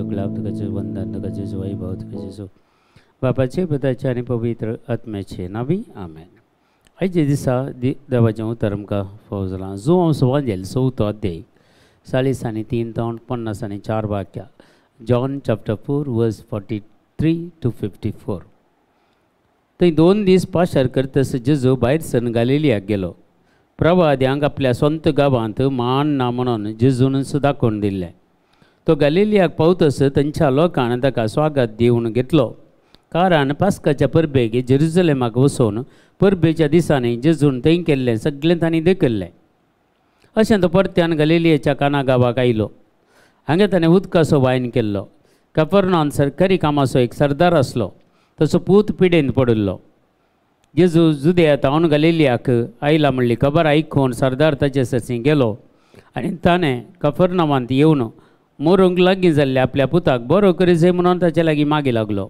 गुलाब, तुका जेजू वंदन, तुका जेजू वैभव, तुका जेजू बापाचे पुताचे आनी पवित्र आत्म्याचे नावी आमेन. आयच्या दिसा देवाचें उतर आमकां फावो जालां. जुवांव सुवांजेल चवथो अध्याय 40 आनी 3 जावन 50 आनी 4 वाक्या. John chapter 4 verse 43 to 54. थंय 2 दीस पाशार करतस जेजू भायर सरून गालिलियाक गेलो. प्रवाद्यांक आपल्या स्वंत गांवांत मान ना म्हणून जेजूनच दाखोवन दिल्लें. तो गालिलियाक पावतस तांच्या लोकान ताका स्वागत दिवन घेतलो, कारण पास्काच्या परबेक जेरुजलेमाक वचून परबेच्या दिसांनी जेजून थंय केल्लें सगळें तांणी देखिल्लें. अशें तो परत्यान गालिलियाच्या काना गांवाक आयलो. हांगा ताणें उदकाचो वायन केल्लो. कफर्नान सरकारी कामाचो एक सरदार आसलो, तसो पूत पिडेन पडिल्लो. जेजू जुदया तावन गालिलियाक आयला म्हणली खबर आयकून सरदार ताचे सरशी गेलो आनी ताणें कफर्नामांत येवन मरूंक लागीं जाल्ल्या आपल्या पुताक बरो करी म्हणून ताचे लागीं मागीं लागलो.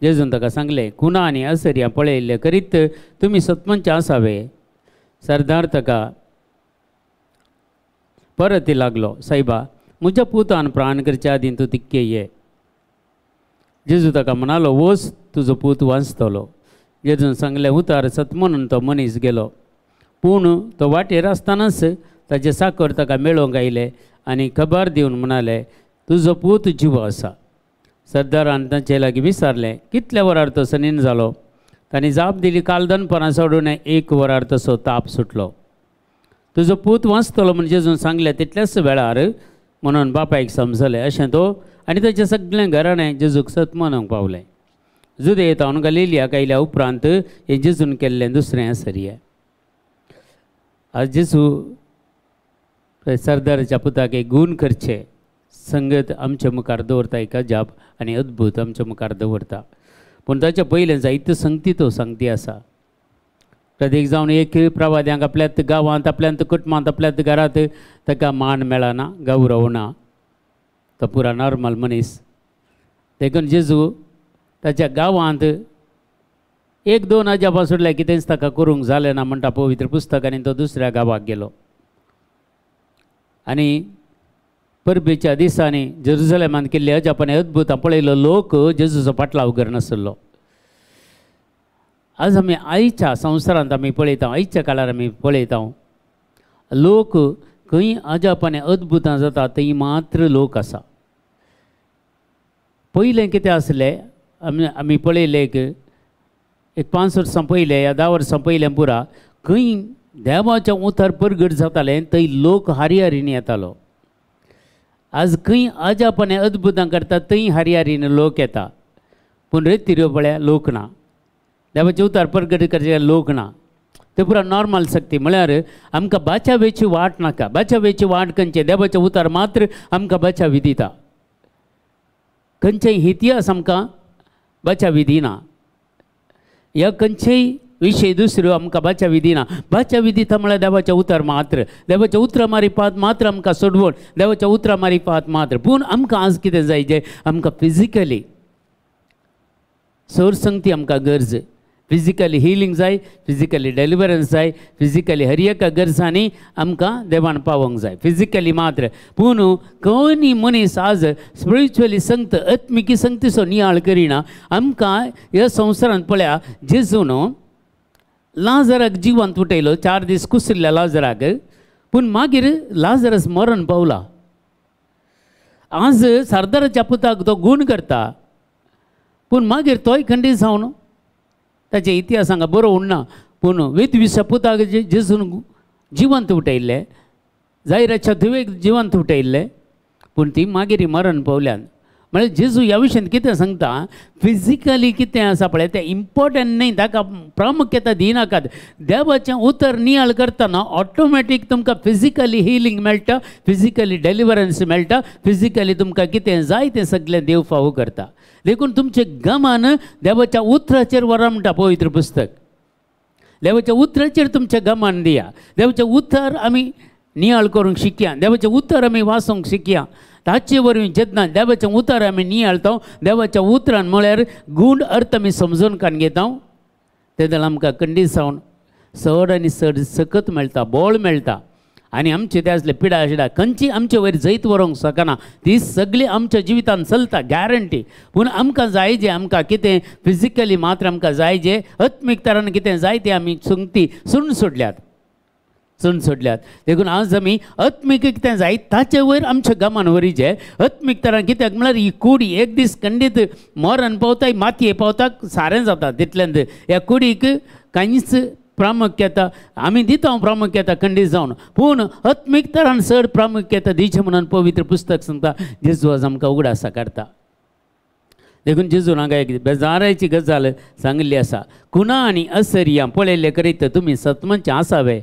जेजून ताका सांगलें, खुना आनी असर्या पळयल्ले करीत तुमी सतमंचे आसावे. सरदार ताका परत लागलो, सायबा म्हज्या पुतान प्राण करच्या आदीं तूं तिक्के ये. जेजू ताका म्हणालो, वच, तुजो पूत वांचतलो. जेजून सांगलें, उतार सत म्हणून तो मनीस गेलो. पूण तो वाटेर आसतनाच ताचे साकर ताका मेळोवंक आयले आनी खबर दिवन म्हणाले, तुजो पूत जिवो आसा. सरदारान तांचे लागीं विचारलें, कितल्या वरार तो सनीन जालो? तांणी जाप दिली, काल दनपारां सोडून 1 वरार तसो ताप सुटलो. तुजो पूत वांचतलो म्हण जेजून सांगलें तितल्याच वेळार म्हणून बापायक समजलें. अशें तो आनी ताचें सगळें घराणें जेजूक सत म्हणूंक पावलें. जुदे तावन गालिलियाक आयल्या उपरांत हें जेजून केल्लें दुसरें आसरीय. आज जेजू सरदाराच्या पुताक एक गूण करचें संगत आमच्या मुखार दवरता, एक अजाप आनी अद्भूत आमच्या मुखार दवरता. पूण ताच्या पयलें जायते संगती तो संगती आसा. प्रत्येक जावन एक प्रवाद्यांक आपल्यात गांवांत, आपल्यात कुटुंबांत, आपल्यात घरांत ताका मान मेळना, गौरव ना. तो पुरा नॉर्मल मनीस. देखून जेजू ताच्या गांवांत 1-2 अजापां सोडल्या कितेंच ताका करूंक जालें ना म्हणटा पवित्र पुस्तक. आनी तो दुसऱ्या गांवाक गेलो आनी परबेच्या दिसांनी जेरुजलेमांत केल्ली अजापां आनी अद्भुतां पळयलो लोक जेजूचो फाटलाव करनासलो. आज आमी आयच्या संवसारांत आमी पळयता, आयच्या काळार आमी पळयता, लोक खंय अजापां आनी अद्भुतां जाता थंय मात्र लोक आसा. पयलें कितें आसलें आमी पळयलें एक 5 वर्सां पयलें या 10 वर्सां पयलें पुरा खंय देवाचें उतर परगट जातालें थंय लोक हारी-हारीन येतालो. आज खंय अजापां आनी अद्भुतां करता थंय हारी-हारीन लोक येता, पूण रेतिऱ्यो पळया लोक ना. देवाचें उतर परगट करचे लोक ना. ते पुरा नॉर्मल शक्ती म्हळ्यार आमकां बाचावेची वाट नाका. बाचावेची वाट खंयचे? देवाचें उतर मात्र आमकां बाचावी दिता. खंयचेय इतिहास आमकां बाचावी दिना, ह्या खंयचेय विशय दुसऱ्यो आमकां बाचावी दिना. बाचावी दिता म्हळ्यार देवाचें उतर मात्र. देवाच्या उतरा मारिपात मात्र आमकां सोडवण, देवाच्या उतरा मारिपात मात्र. पूण आमकां आज कितें जाय जें आमकां फिजिकली सोर संगती आमकां गरज, फिजिकली हिलींग जाय, फिजिकली डेलिवरन्स जाय, फिजिकली हर एका गरजांनी आमकां देवान पावोंक जाय फिजिकली मात्र. पूण कोणी मनीस आज स्पिरिच्युअली संगत, आत्मिकी संगतीचो नियाळ करिना. आमकां ह्या संवसारांत पळया जेजून लाजराक जिवंत उठयलो, 4 दीस कुसरिल्ल्या लाजराक, पूण मागीर लाजरस मरण पावला. आज सरदाराच्या पुताक तो गूण करता, पूण मागीर तोय खंडीत जावन ताचे इतिहास हांगा बरोवन ना. पूण वेदविसा पुताक जेजून जिवंत उठयल्लें, जायराच्या धुवेक जिवंत उठयल्लें, पूण ती मागीर मरण पावल्यान. म्हळ्यार जेजू ह्या विशयांत कितें सांगता, फिजिकली कितें आसा पळय तें इम्पोर्टंट न्हय, ताका प्रामुख्यता दिनाकात. देवाचें उतर नियाळ करतना ऑटोमॅटीक तुमकां फिजिकली हिलींग मेळटा, फिजिकली डेलिवरन्स मेळटा, फिजिकली तुमकां कितें जाय तें सगळें देव फावो करता. देखून तुमचें गमन देवाच्या उतराचेर व्हरा म्हणटा पवित्र पुस्तक. देवाच्या उतराचेर तुमचें गमन दिया. देवाचें उतर आमी नियाळ करूंक शिकया, देवाचें उतर आमी वाचूंक शिकया. ताचे वरवीं जेन्ना देवाचें उतर आमी नियाळता, देवाच्या उतरान म्हळ्यार गूण अर्थ आमी समजून काडून घेता, तेन्ना आमकां कंडीसावन चड आनी चड सकत मेळटा, बळ मेळटा. आनी आमचे ते आसले पिडा शिडा खंयची आमचे वयर जैत व्हरूंक शकना, ती सगळी आमच्या जिवितान चलता गॅरंटी. पूण आमकां जाय जे आमकां कितें फिजिकली मात्र आमकां जाय जे आत्मीक तरान कितें जाय तें आमी संगती सुण सोडल्यात, सुण सोडल्यात. देखून आज आमी आत्मीक कितें जाय ताचे वयर आमच्या गमान वरी जे आत्मीक तरान कित्याक म्हळ्यार ही कुडी एक दीस खंडीत मरण पावता, मातये पावता, सारें जाता. तितल्यान ह्या कुडीक कांयच प्रामुख्यता आमी दिता प्रामुख्यता खंडीत जावन, पूण आत्मीक तरान चड प्रामुख्यता दिवचें म्हणून पवित्र पुस्तक सांगता. जेजू आज आमकां उगडासा काडटा. देखून जेजून हांगा एक बेजारायची गजाल सांगिल्ली आसा. कुणा आनी असरिया पळयल्ले करीत तुमी सतमनचें आसावे.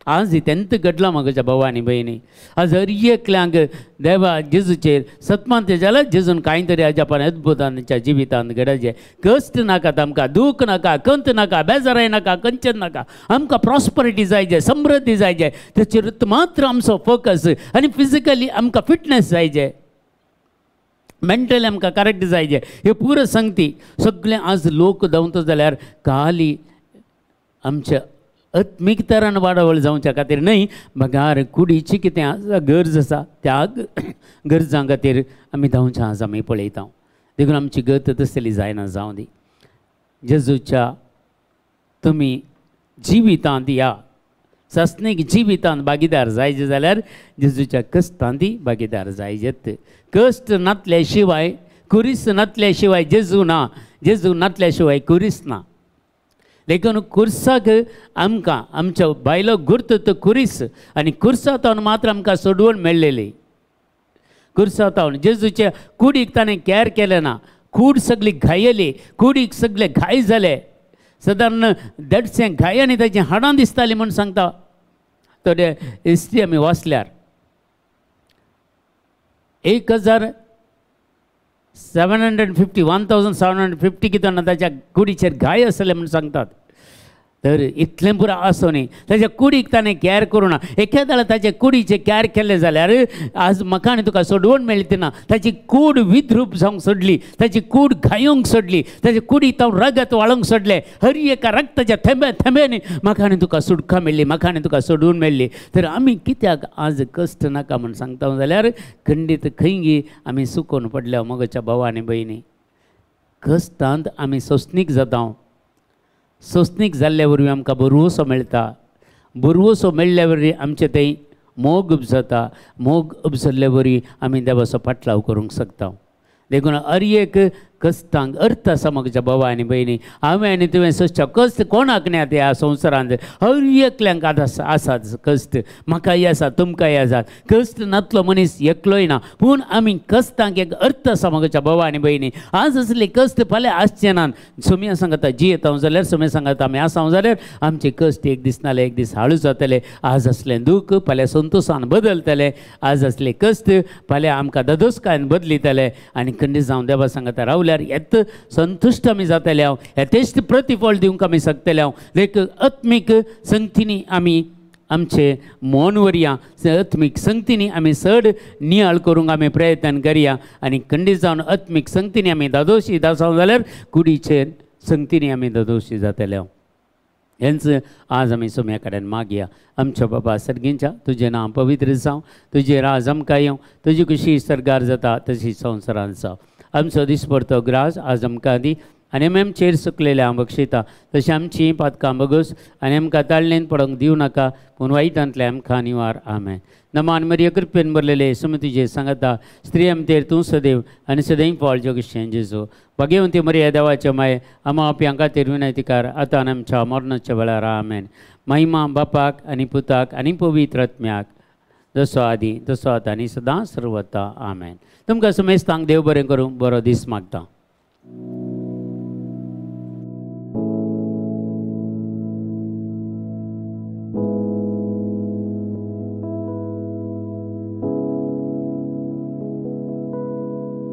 आज तेंत घडलां म्हज्या भावा आनी भयणी. आज हर एकल्यांक देवा जेजूचेर सतमान जाल्यार जेजून कांय तरी अजापान अद्भुतांच्या जिवितांत घडचें. कश्ट नाकात आमकां, दूख नाका, कंत नाका, बेजाराय नाका, कंचन नाका. आमकां प्रॉस्परिटी जाय जे, समृद्धी जाय जे, तेचेर मात्र आमचो फोकस. आनी फिजिकली आमकां फिटनेस जाय जे, मेंटली आमकां करेक्ट जाय जे. हे पुरो संगती सगळें आज लोक धांवता जाल्यार खाली आमच्या आत्मीक तरान वाडावळ जावच्या खातीर न्हय, बगार कुडीची कितें आसा गरज आसा त्या गरजां खातीर आमी धांवच्या आज आमी पळयता. देखून आमची गत तसली जायना जावं दी. जेजूच्या तुमी जिवितांत ह्या सासणीक जिवितांत भागीदार जायचे जाल्यार जेजूच्या कश्टांत भागीदार जायजेत. कश्ट नातल्या शिवाय, कुरीस नातल्या शिवाय जेजू ना, जेजू नातल्या शिवाय कुरीस ना. देखून कुर्साक आमकां आमच्या बायलो गुर्त तो कुरीस आनी कुर्सांत मात्र आमकां सोडवण मेळ्ळेली. कुर्सांत जेजूच्या कुडीक ताणें कॅर केलें ना, कूड सगळी घायली, कुडीक सगळे घाय जाले. सादारण 150 घायांनी ताचीं हाडां दिसतालीं म्हूण सांगता थोडे हिस्ट्री आमी वाचल्यार. 1750 1750 कितें ना ताच्या कुडीचेर घाय आसले म्हूण सांगतात. तर इतलें पुरो आसूं न्ही ताच्या कुडीक ताणें कॅर करूं ना. एकेदाळ ताच्या कुडीचें कॅर केलें जाल्यार आज म्हाका आनी तुका सोडवण मेळटी ना. ताची कूड विद्रूप जावंक सोडली, ताची कूड घायोंक सोडली, ताच्या कुडीक हांव रगत वाळोंक सोडलें. हर एका रक्ताच्या थेंब्या थेंब्यांनी म्हाका आनी तुका सुटका मेळ्ळी, म्हाका आनी तुका सोडून मेळ्ळी. तर आमी कित्याक आज कश्ट नाका म्हूण सांगता जाल्यार खंडीत खंयगी आमी सुकोवन पडल्या मगोच्या भावा आनी भयणी. कश्टांत आमी सोंसणीक जाता. सोंसणीक जाल्ल्या वरवीं आमकां बरवसो मेळटा. बरवसो मेळ्ळ्या वरवीं आमचें थंय मोग उपजता. मोग उपजल्ले वरवीं आमी देवाचो पाटलाव करूंक शकता. देखून हर एक कश्टांक अर्थ आसा म्हज्या भावा आनी भयणी. हांवें आनी तुवें सोंसच्या कश्ट कोणाक न्ही आतां ह्या संवसारांत हर एकल्यांक आतां आसात कश्ट. म्हाकाय आसा, तुमकांय आसात. कश्ट नातलो मनीस एकलोय ना. पूण आमी कश्टांक एक अर्थ आसा म्हज्या भावा आनी भयणी. आज असले कश्ट फाल्यां आसचे नात. सोम्या सांगता जियेता जाल्यार, सोम्या सांगता आमी आसा जाल्यार आमचे कश्ट एक दीस नाल्यार एक दीस हाळू जातले. आज असलें दूख फाल्यां संतोशान बदलतले. आज असले कश्ट फाल्यां आमकां ददोसकायन बदलितले. आनी खंडीत जावन देवा सांगता रावल्यार येत संतुश्ट आमी जातले हांव, येतेश्ट प्रतिफळ दिवंक आमी शकतले हांव. देख आत्मीक संगतींनी आमी आमचे मन वरया, आत्मीक संगतींनी आमी चड नियाळ करूंक आमी प्रयत्न करया. आनी खंडीत जावन आत्मीक संगतींनी आमी दादोशी दासांव जाल्यार कुडीचेर संगतींनी आमी दादोशी जातले हांव. हेंच आज आमी सोम्या कडेन मागया. आमच्या बाबा सर्गींच्या तुजें नांव पवित्र जावं, तुजें राज आमकां येवं, तुजी खुशी सर्गार जाता तशी संवसारांत जावं. आमचो दिसपडतो ग्रास आज आमकां दी आनी आमी आमचेर सुकलेल्या हांव बक्षिता तशें आमची पातकां बगोस आनी आमकां ताळणेन पडोंक दिवं नाका, पूण वायटांतले आमकां निवार. आमेन. नमान मरिया कृपेन भरलेले सुमी तुजे सांगता, स्त्री आमतेर तूं सदैव आनी सदैव फळ जगशें जेजू. भाग्यवंती मरिया देवाचे माये, आमा आपयां खातीर विनंतीकार आतां आनी आमच्या मरणाच्या वेळार. आमेन. महिमा बापाक आनी पुताक आनी पवित्र आत्म्याक, जसो आदी तसो आतां आनी सदां सर्वता. आमेन. तुमकां समेस्तांक देव बरें करूं, बरो दीस मागता.